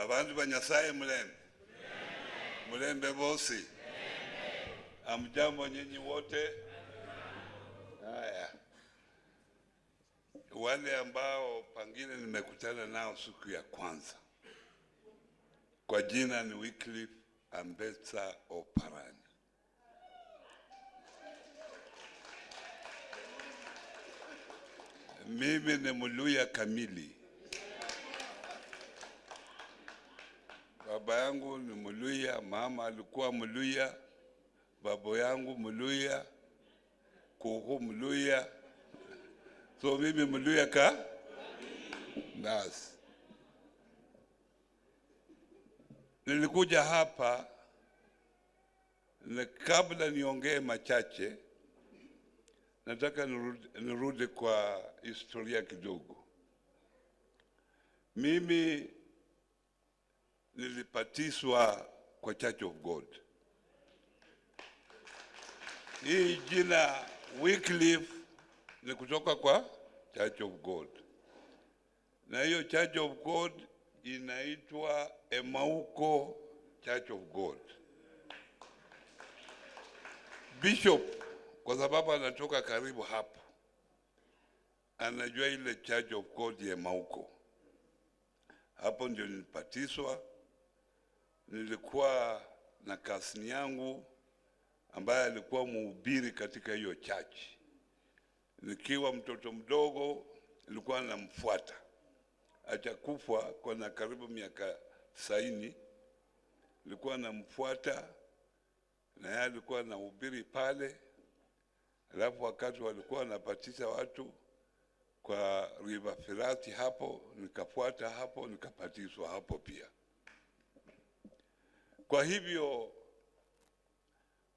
Abantu ba Nyasaye mulembe. Mulembe bosi. Amjambo nyinyi wote. Haya. Wale ambao pangine nimekutana nao siku ya kwanza, kwa jina ni Wycliffe Ambetsa Oparanya. Mimi ni Mluya kamili. Baba yangu ni Mluya, mama alikuwa Mluya, babu yangu Mluya, kuku Mluya. So mimi Mluya ka? Basi. Nilikuja hapa na kabla niongee machache, nataka nirudi kwa historia kidogo. Mimi nilipatiswa kwa Church of God. Hii jina Wycliffe ni kutoka kwa Church of God. Na hiyo Church of God inaitwa Emauko Church of God. Bishop, kwa sababu anatoka karibu hapo, anajua ile Church of God ya Emauko. Hapo ndio nilipatiswa. Nilikuwa na kasini yangu ambaye alikuwa mhubiri katika hiyo church. Nikiwa mtoto mdogo nilikuwa namfuata. Hajakufa kwa na karibu miaka 90. Nilikuwa namfuata na yeye alikuwa anahubiri pale. Alafu wakati walikuwa wanapatisa watu kwa River Firati hapo, nikafuata hapo, nikapatiswa hapo pia. Kwa hivyo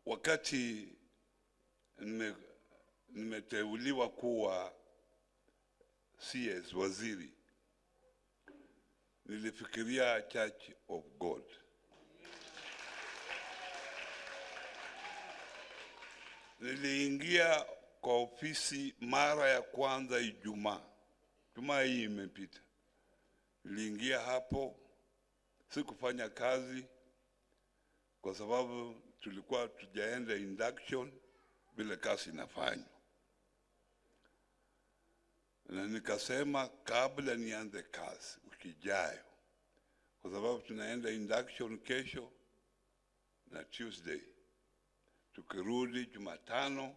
wakati nimeteuliwa kuwa CS waziri, nilifikiria Church of God. Niliingia kwa ofisi mara ya kwanza Ijumaa. Jumaa hii imepita. Niliingia hapo, sikufanya kazi kwa sababu tulikuwa tujaenda induction bila kazi inafanywa. Na nikasema kabla nianze kazi wiki ijayo, kwa sababu tunaenda induction kesho na Tuesday, tukirudi Jumatano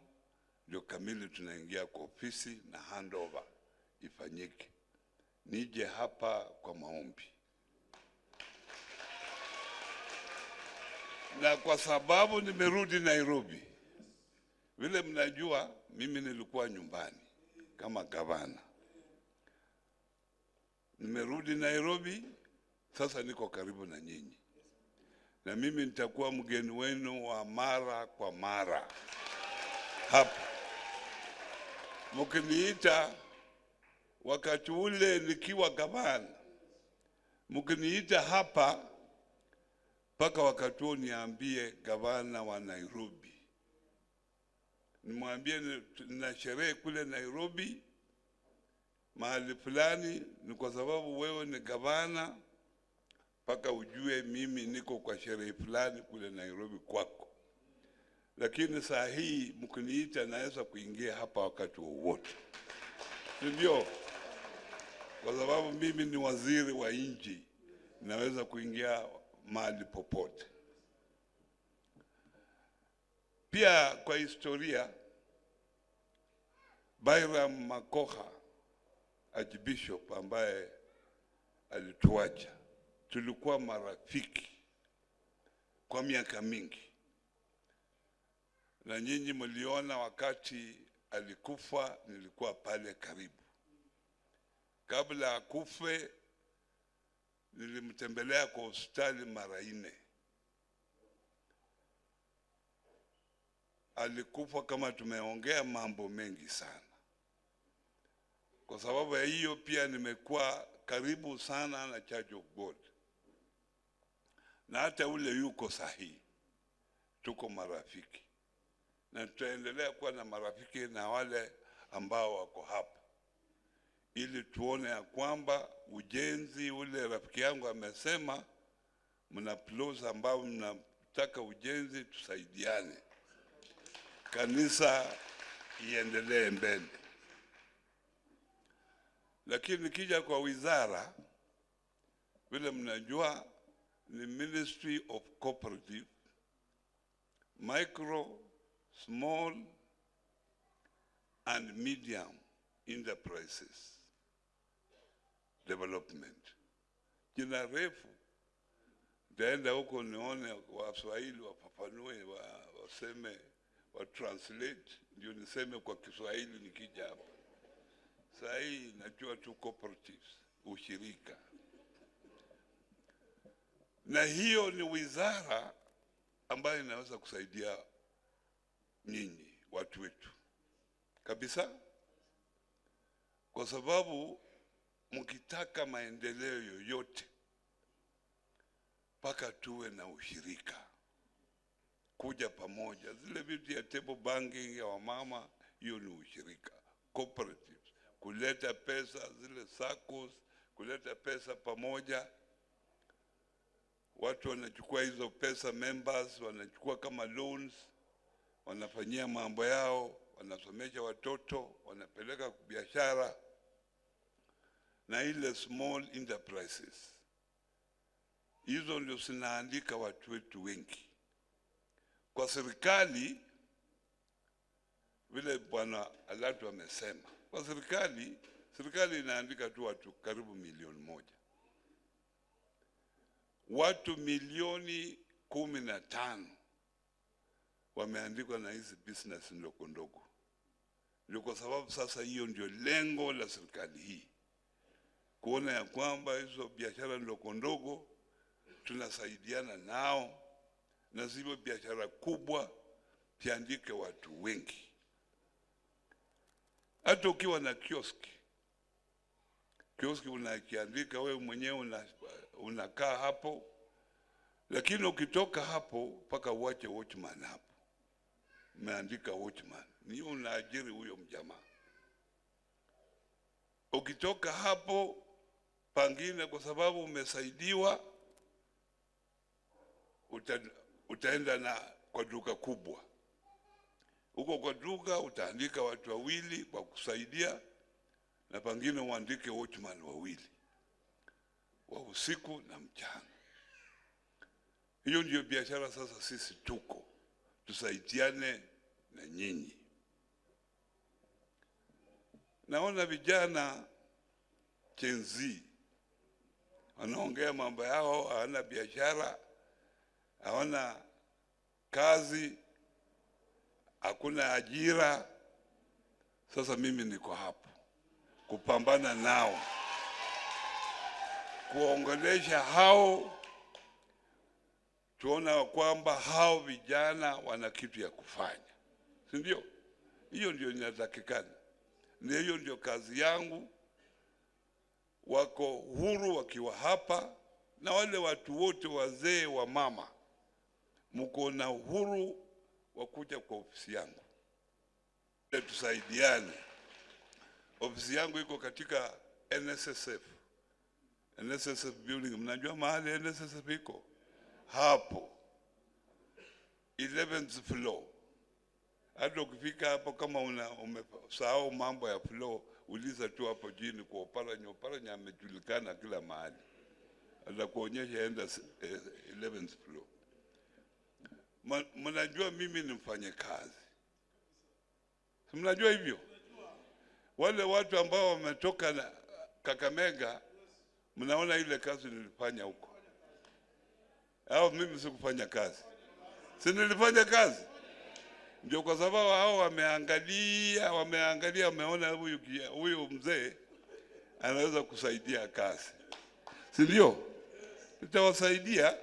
ndio kamili tunaingia kwa ofisi na handover ifanyike. Nije hapa kwa maombi. Na kwa sababu nimerudi Nairobi, vile mnajua mimi nilikuwa nyumbani kama gavana. Nimerudi Nairobi, sasa niko karibu na nyinyi. Na mimi nitakuwa mgeni wenu wa mara kwa mara hapa. Mkiniita wakati ule nikiwa gavana, mkiniita hapa mpaka wakati huo niambie gavana wa Nairobi, nimwambie nina sherehe kule Nairobi mahali fulani, ni kwa sababu wewe ni gavana, mpaka ujue mimi niko kwa sherehe fulani kule Nairobi kwako. Lakini saa hii mkiniita naweza kuingia hapa wakati wowote. Ndio, kwa sababu mimi ni waziri wa nchi, naweza kuingia mahali popote. Pia kwa historia, Byram Makoha, Archbishop ambaye alituacha, tulikuwa marafiki kwa miaka mingi. Na nyinyi mliona wakati alikufa nilikuwa pale karibu. Kabla akufe nilimtembelea kwa hospitali mara 4. Alikufa kama tumeongea mambo mengi sana. Kwa sababu ya hiyo pia nimekuwa karibu sana na Church of God. Na hata ule yuko sahihi, tuko marafiki. Na tutaendelea kuwa na marafiki na wale ambao wako hapa, ili tuone ya kwamba ujenzi ule rafiki yangu amesema, mna plots ambao mnataka ujenzi, tusaidiane, kanisa iendelee mbele. Lakini nikija kwa wizara, vile mnajua ni Ministry of Cooperative, Micro, Small and Medium Enterprises Development. Jina refu, nitaenda huko nione Waswahili wafafanue, waseme, wa translate, ndio niseme kwa Kiswahili nikija hapa. Saa hii najua tu cooperatives, ushirika. Na hiyo ni wizara ambayo inaweza kusaidia nyinyi watu wetu kabisa, kwa sababu mkitaka maendeleo yoyote mpaka tuwe na ushirika, kuja pamoja. Zile vitu ya table banking ya wamama, hiyo ni ushirika. Cooperatives, kuleta pesa, zile SACCOs, kuleta pesa pamoja. Watu wanachukua hizo pesa, members wanachukua kama loans, wanafanyia mambo yao, wanasomesha watoto, wanapeleka biashara. Na ile small enterprises, hizo ndio zinaandika watu wetu wengi. Kwa serikali, vile Bwana Alatu amesema, kwa serikali, serikali inaandika tu watu karibu 1 milioni. Watu 15 milioni wameandikwa na hizi business ndogo ndogo. Ndio kwa sababu sasa hiyo ndio lengo la serikali hii, kuona ya kwamba hizo biashara ndogo ndogo tunasaidiana nao, na zile biashara kubwa tiandike watu wengi. Hata ukiwa na kioski, kioski unakiandika wewe mwenyewe, unakaa hapo, lakini ukitoka hapo mpaka uache watchman hapo, umeandika watchman, ni unaajiri huyo mjamaa. Ukitoka hapo pangine, kwa sababu umesaidiwa, utaenda na kwa duka kubwa. Huko kwa duka utaandika watu wawili kwa kusaidia, na pangine uandike watchman wawili wa usiku na mchana. Hiyo ndio biashara sasa sisi tuko, tusaidiane na nyinyi. Naona vijana Gen Z wanaongea mambo yao, hawana biashara, hawana kazi, hakuna ajira. Sasa mimi niko hapo kupambana nao, kuongelesha hao, tuona kwamba hao vijana wana kitu ya kufanya, si ndio? Hiyo ndio inatakikana, na hiyo ndio kazi yangu. Wako huru wakiwa hapa, na wale watu wote wazee wa mama, mko na uhuru wa kuja kwa ofisi yangu, tusaidiane. Ofisi yangu iko katika NSSF, NSSF building. Mnajua mahali NSSF iko? Hapo 11th floor. Hata ukifika hapo kama una umesahau mambo ya floor, uliza tu hapo chini kwa Oparanya. Oparanya amejulikana kila mahali, atakuonyesha enda 11th floor. Mnajua mimi ni mfanyakazi, si mnajua hivyo? Wale watu ambao wametoka na Kakamega, mnaona ile kazi nilifanya huko, au mimi sikufanya kazi? Si nilifanya kazi? Ndio kwa sababu hao wameangalia, wameangalia, wameona huyu mzee anaweza kusaidia kazi, si ndio? Nitawasaidia,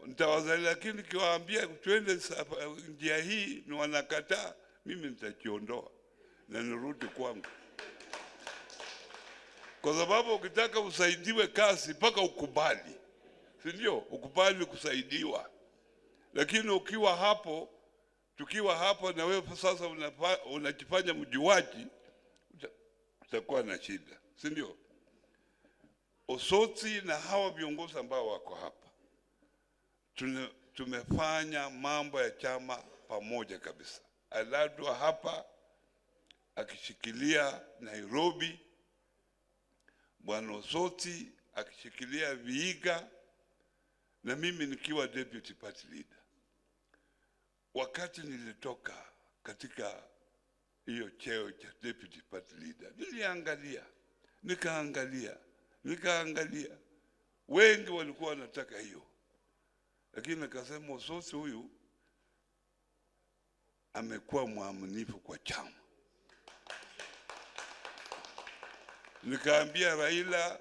nitawasaidia, lakini nikiwaambia twende njia hii ni wanakataa, mimi nitajiondoa na nirudi kwangu, kwa sababu ukitaka usaidiwe kazi mpaka ukubali, si ndio? Ukubali kusaidiwa. Lakini ukiwa hapo, tukiwa hapo na wewe sasa unajifanya mjuaji, Kutakuwa na shida, si ndio? Osotsi na hawa viongozi ambao wako hapa, tumefanya mambo ya chama pamoja kabisa. Aladwa hapa akishikilia Nairobi, Bwana Osotsi akishikilia Vihiga, na mimi nikiwa deputy party leader. Wakati nilitoka katika hiyo cheo cha deputy party leader, niliangalia, nikaangalia, nikaangalia. Wengi walikuwa wanataka hiyo, lakini nikasema Osotsi huyu amekuwa mwaminifu kwa chama. Nikaambia Raila,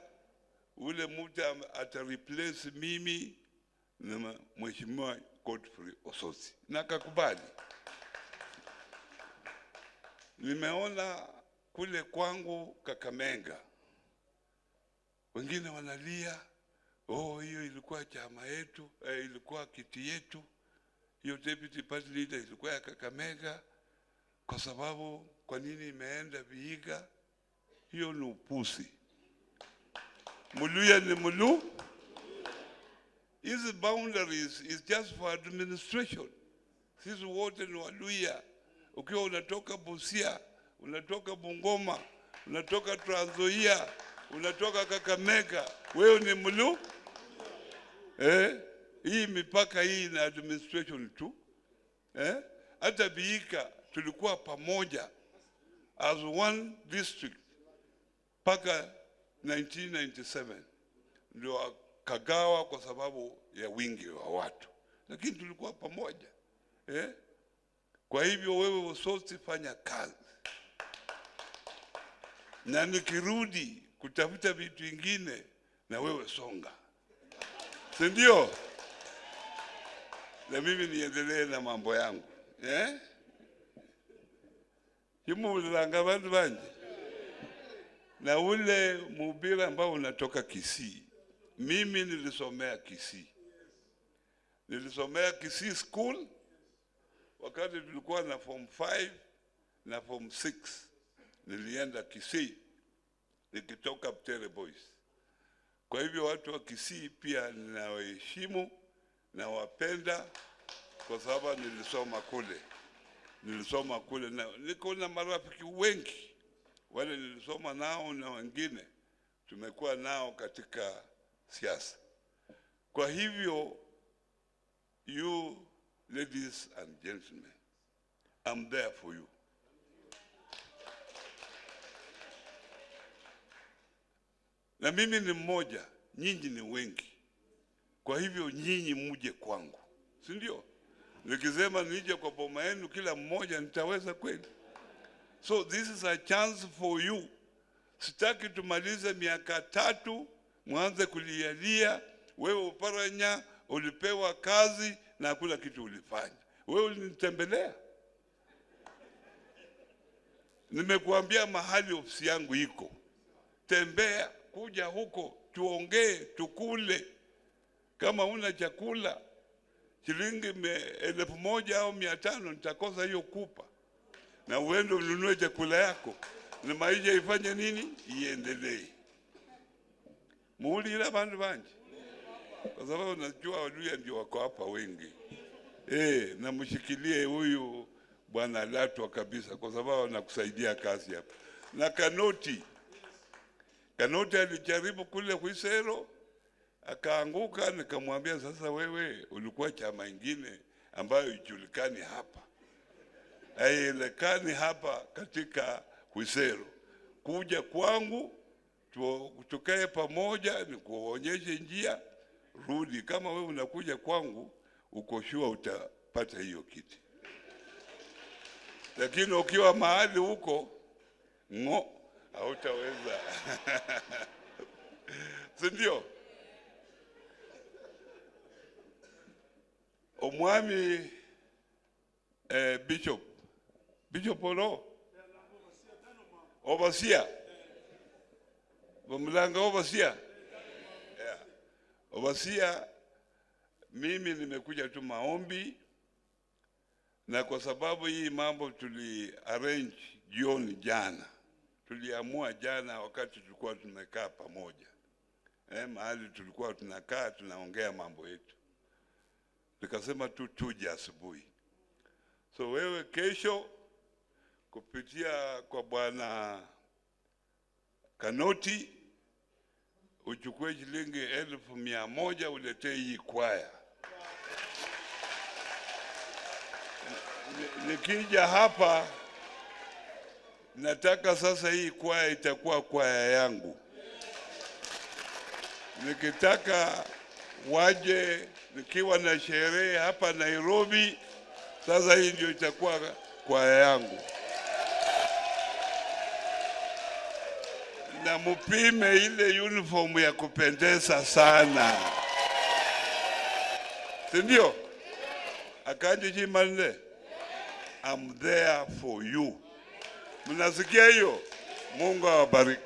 ule mtu ata replace mimi na Mheshimiwa Godfrey Osotsi, na akakubali. Nimeona kule kwangu Kakamega wengine wanalia, oh, hiyo ilikuwa chama yetu, ilikuwa kiti yetu, hiyo deputy party leader ilikuwa ya Kakamega, kwa sababu kwa nini imeenda Vihiga? Hiyo ni upusi. Muluya ni mulu. Hizi boundaries is just for administration. Sisi wote ni Waluya. Ukiwa unatoka Busia, unatoka Bungoma, unatoka Trans Nzoia, unatoka Kakamega, wewe ni mulu. Hii mipaka hii na administration tu. Hata Vihiga tulikuwa pamoja as one district mpaka 1997 ndio kagawa kwa sababu ya wingi wa watu, lakini tulikuwa pamoja. Kwa hivyo wewe Osotsi fanya kazi, na nikirudi kutafuta vitu vingine na wewe songa, si ndio? Na mimi niendelee na mambo yangu. Kimulanga bantu banje. Na ule mhubiri ambao unatoka Kisii, mimi nilisomea Kisii. Nilisomea Kisii School wakati tulikuwa na form 5 na form 6. Nilienda Kisii nikitoka Butere Boys. Kwa hivyo watu wa Kisii pia ninawaheshimu na wapenda kwa sababu nilisoma kule. Nilisoma kule na niko na marafiki wengi wale nilisoma nao na wengine tumekuwa nao katika siasa. Kwa hivyo, you ladies and gentlemen, I'm there for you. Na mimi ni mmoja, nyinyi ni wengi. Kwa hivyo nyinyi muje kwangu, si ndio? Nikisema nije kwa boma yenu kila mmoja, nitaweza kweli? So this is a chance for you. Sitaki tumalize miaka 3 mwanze kulialia. Wewe Oparanya ulipewa kazi na hakuna kitu ulifanya. Wewe ulinitembelea. Nimekuambia mahali ofisi yangu iko. Tembea, kuja huko, tuongee, tukule. Kama una chakula shilingi 1000 au 500 nitakosa hiyo kupa. Na uende ununue chakula yako. Na maisha ifanye nini? Iendelee. Muulira bantu banje. Kwa sababu najua Waluya ndio wako hapa wengi. Na mshikilie huyu Bwana Latwa kabisa kwa sababu anakusaidia kazi hapa. Na Kanoti. Kanoti alijaribu kule Khwisero akaanguka, nikamwambia sasa wewe ulikuwa chama ingine ambayo ijulikani hapa. Haielekani hapa katika Khwisero. Kuja kwangu tukae pamoja nikuonyeshe njia, rudi. Kama wewe unakuja kwangu uko sure utapata hiyo kiti. Lakini ukiwa mahali huko ngo hautaweza. Si ndio? Omwami Bishop Bishop Olo Obasia Bamulanga Obasia. Yeah. Obasia, mimi nimekuja tu maombi, na kwa sababu hii mambo tuli arrange jioni jana, Tuliamua jana wakati tulikuwa tumekaa pamoja. Mahali tulikuwa tunakaa tunaongea mambo yetu. Tukasema tu tuje asubuhi. So wewe kesho kupitia kwa Bwana Kanoti uchukue shilingi 100,000 uletee hii kwaya. Nikija hapa nataka sasa hii kwaya itakuwa kwaya yangu. Nikitaka waje nikiwa na sherehe hapa Nairobi, sasa hii ndio itakuwa kwaya yangu. Na mupime ile uniform ya kupendeza sana. Si ndio? Akaje Chimanle? I'm there for you. Mnasikia hiyo? Mungu awabariki.